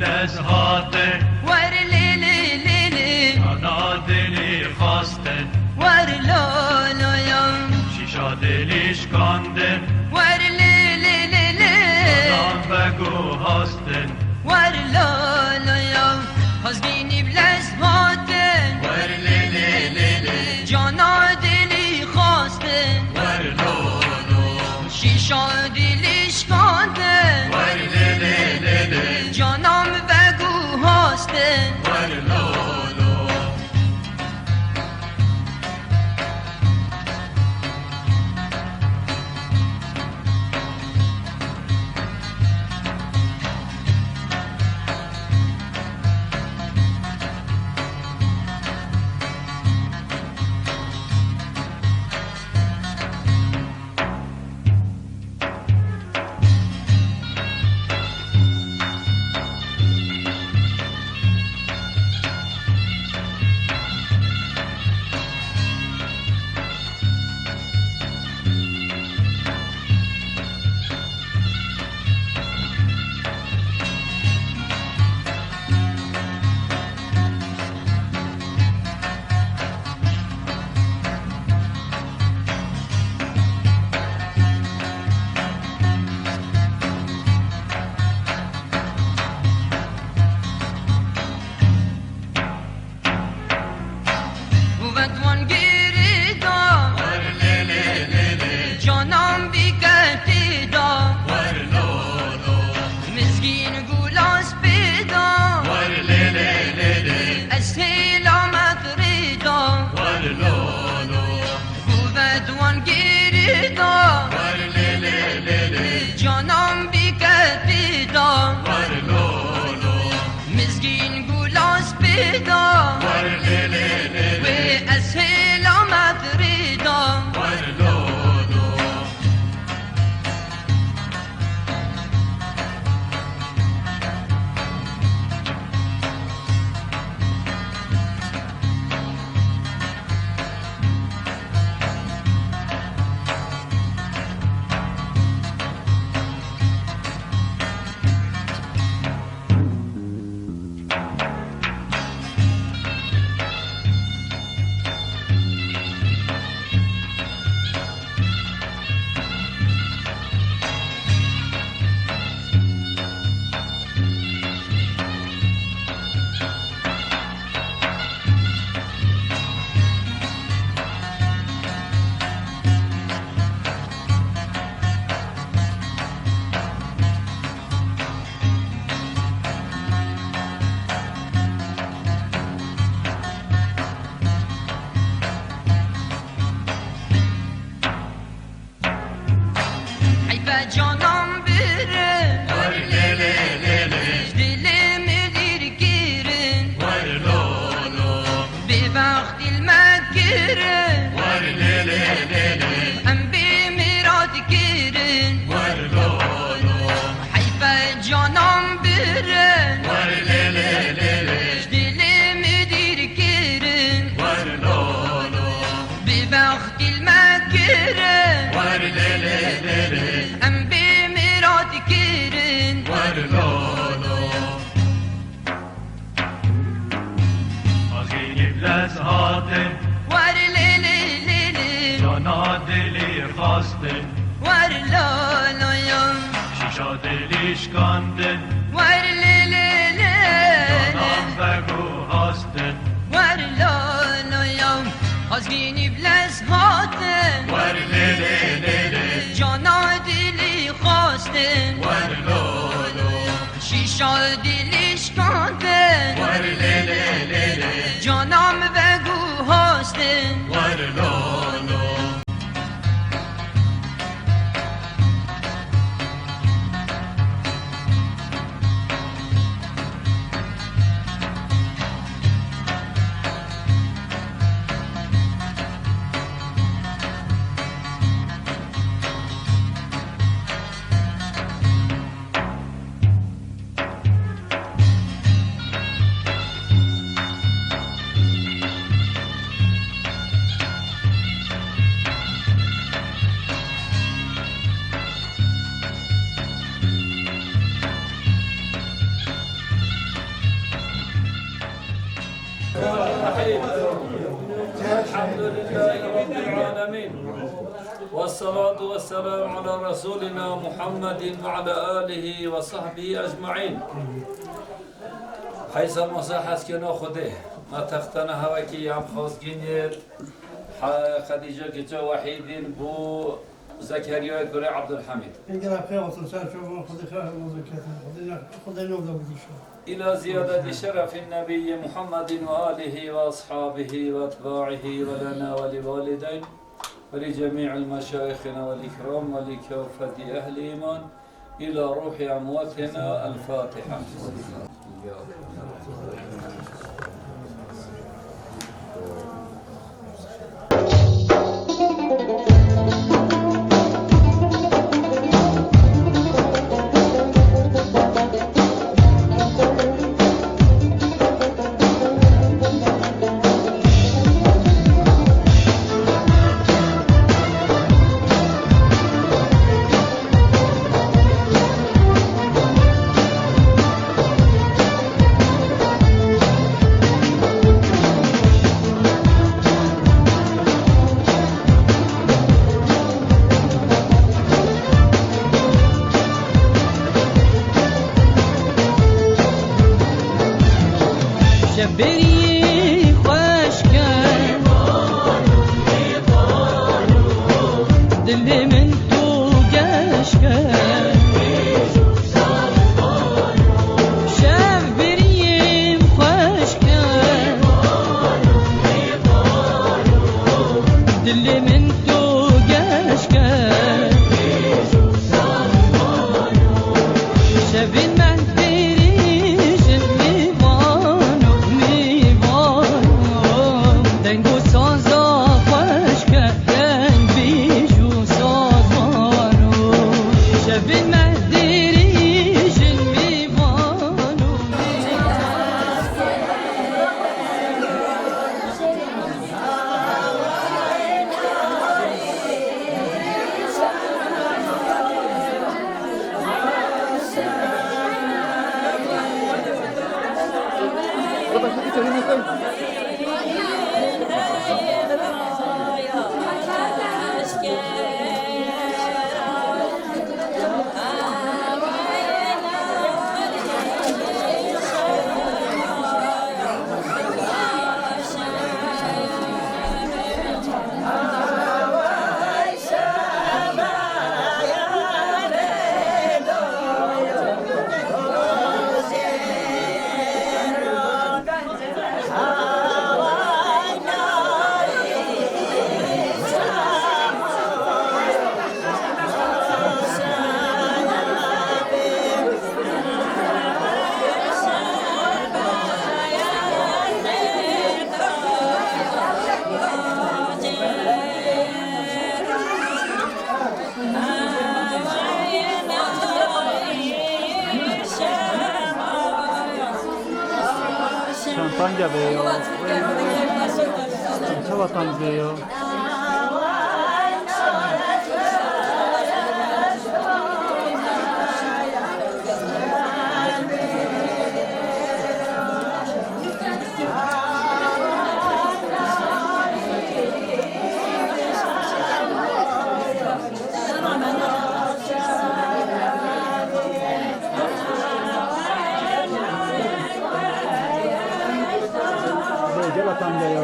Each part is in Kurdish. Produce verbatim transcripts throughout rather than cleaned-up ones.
Dest hatin. Wer lê lê lê lê. Cana dilî xwestin. Wer lo lo ya. Şîşa dilî şikandin. Wer lê lê lê lê. Canan vegu hastin. Wer lo lo ya. Hazgînî bi lez hatin. Wer lê lê lê lê. Cana dilî xwestin. Wer lo lo. Şîşa dilî şikandin. Wer lê lê lê lê. Cana min vegu hastin. Wer lo lo. Û ve di wan girê de. Wer lê lê lê lê. Canan bîke tê de. Wer lo lo. Mizgîn gula spê de. Wer lê lê lê lê. Ez hêla me di rê de. Wer lo lo. Û ve di wan girê de. Wer lê lê lê lê. Canan bîke tê de. Wer lo lo. Mizgîn gula spê de. Wer lê lê lê lê. Wê ez hêla me di rê de. Wer lo lo. Heyfe canan birin. Wer lê lê lê lê. Ji dilê min dîr kirin. Wer lo lo. Bêbext dîl me kirin. Wer lê lê lê lê. Em bê mêra dikirin. Wer lo lo. Heyfe canan birin. Wer lê lê lê lê. Ji dilê min dîr kirin. Wer lo lo. Bêbext dîl me kirin. Wer lê lê lê lê. Em bê mêra dikirin. Wer lo lo. Azgînî bi lez hatin. Wer lê lê lê lê. Cana dilî xwestin. Wer lo lo ya. Şîşa dilî şikandin. Wer lê lê lê. Canan vegu hastin. Wer lo lo ya. Azgînî bi lez hatin. Wer lê lê lê lê. Cana dilî xwestin. Wer lo lo. Şîşa dilî şikandin. Wer lê lê lê lê. Cana min vegu hastin. Wer lo lo. الرحيم. الحمد لله رب العالمين. والصلاة والسلام على رسولنا محمد وعلى آله وصحبه أجمعين. Heysa masa heskêna Xwedê. Me textena hevekî em xwazgîn yê Xedîce Giça Wehîdîn bû Zekeriya Gurê Abdulhamid. Engela pê olsun, sen çok Xwedê xeyr olsun kesin. Xwedê ne, Xwedê ne oldu bu işe? إلى زيادة شرف النبي محمد وآله وأصحابه وأتباعه ولنا ولوالدين ولجميع المشايخنا والإكرام ولكافة أهل الإيمان إلى روح أمواتنا. الفاتحة. Şeberî xweş ke, dilê min tu geş ke. Şev berî xweş ke, dilê min tu geş ke. Şevên me dirêj in, mîvan û mîvan û deng û saza xweş ke, deng bêj û sazvan û şevên me dirêj in, mîvan û mîvan. Şantanca be yo. Çawa tanz be yo. Gel atan gel ya.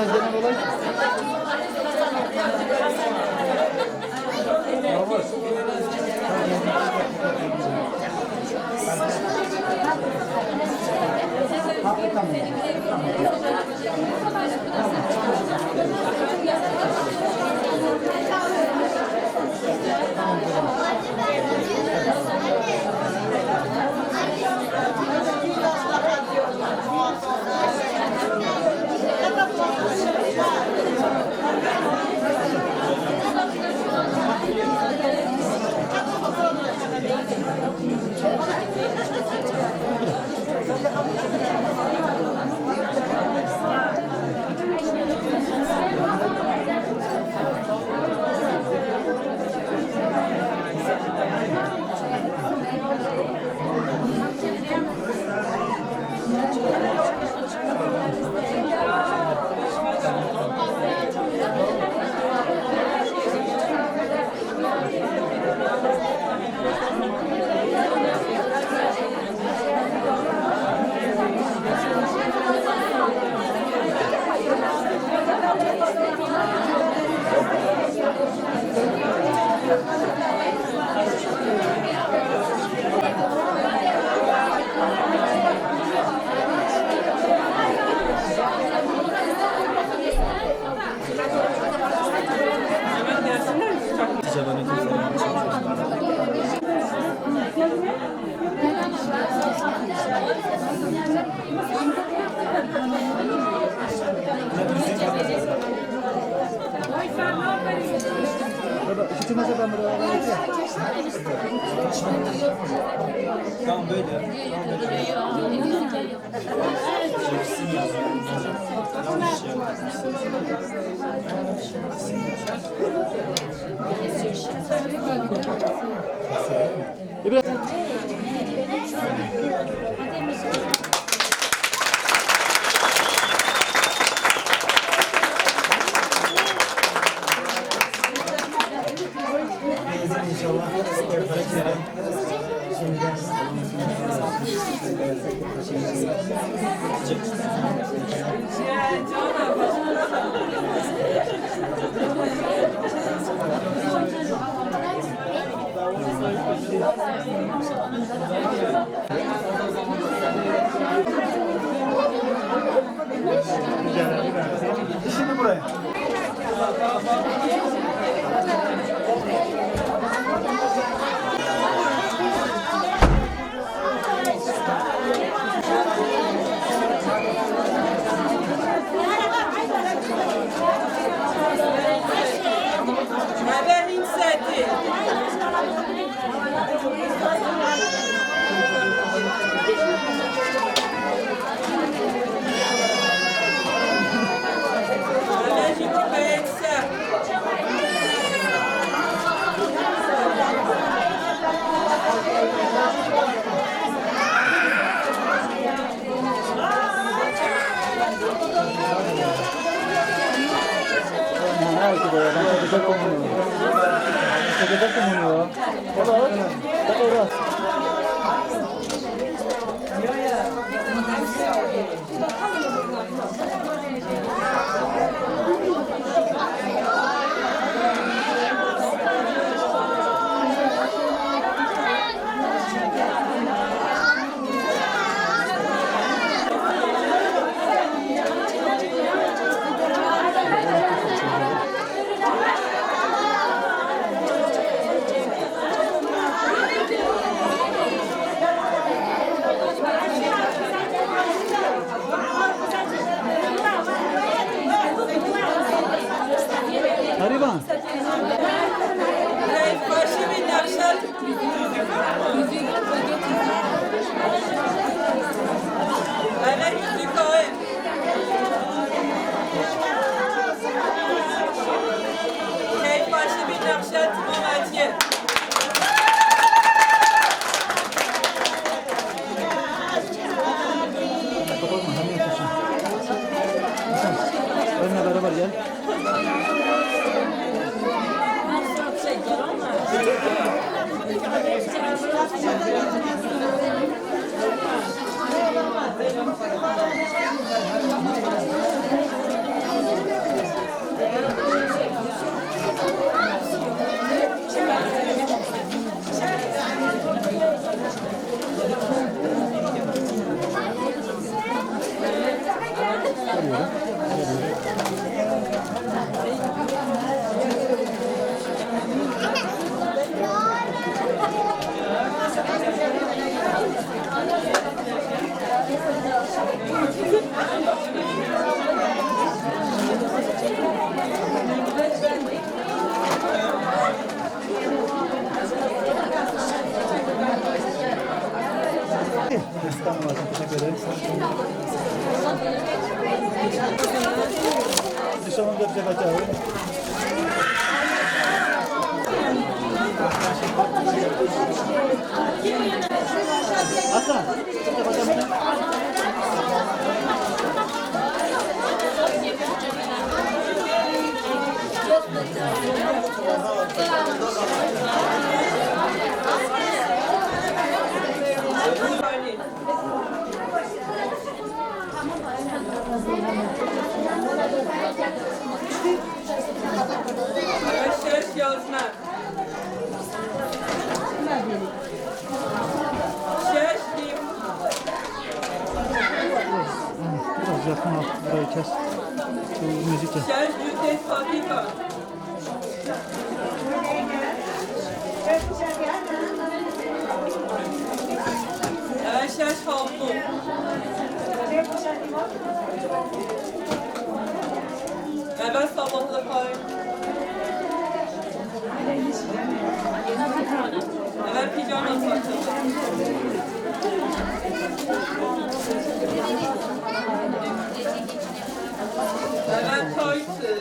Şimdi buraya. Teşekkür ederim. Dışarıda bir şey kaçar. Hasan. Şeş yazma. Şeş kim? Biraz yakın al, burayı kes. Bu müzik kes. Şeş yüz fabrika. Şeş havlu. Eve sabahlık ay. Eve pijama saçı. Eve tayt, e,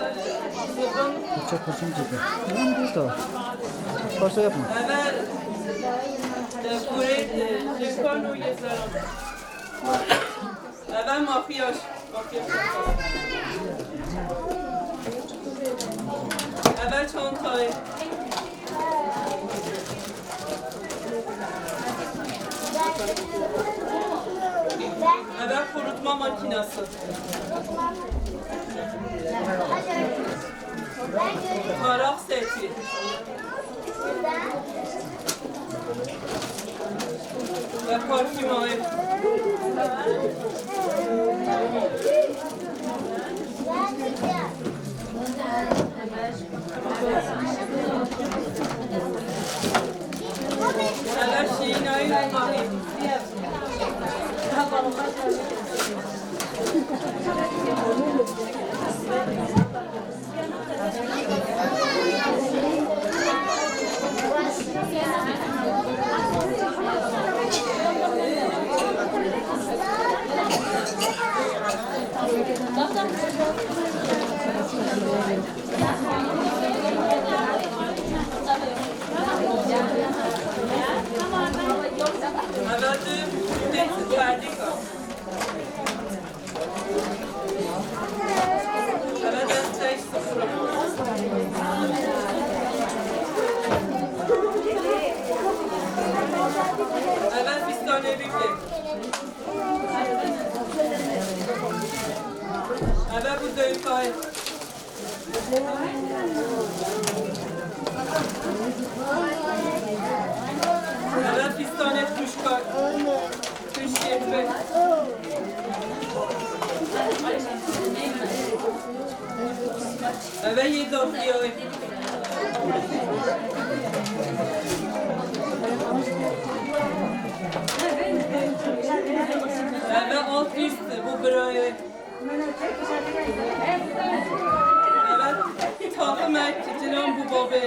zıbın. Parça parça mı çekiyor? Tamam, dur da. Parça yapma. Eve, e, kure, e, jekano yezeran. Eve makyaj. Eve çantayı. Eve kurutma makinesi. Taraq seti. Ve parfümü. Eve şinayî ve mahî. Eve bîst tane bike. Eve bu dökay. Eve bîst tane tuşka. Tuş yetme. Eve yê dahiyayê. Eve alt üst bu birayê. Eve takımek cinan bu babê.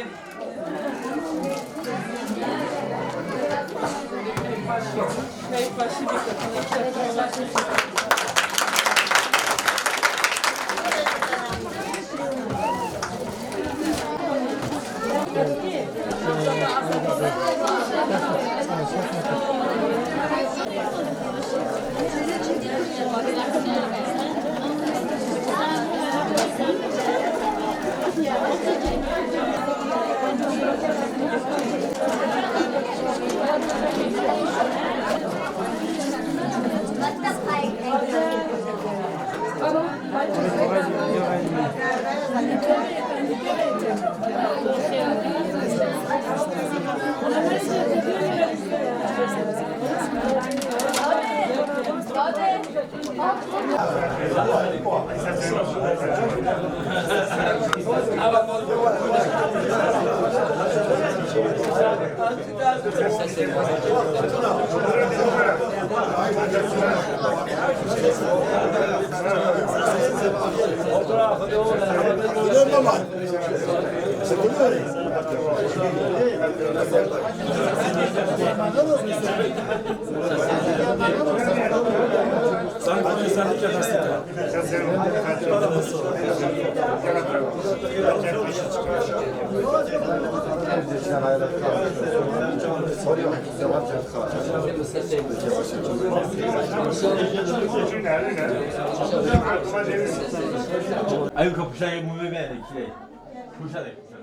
Ayuka puşa yemumi beni kire. Puşa de.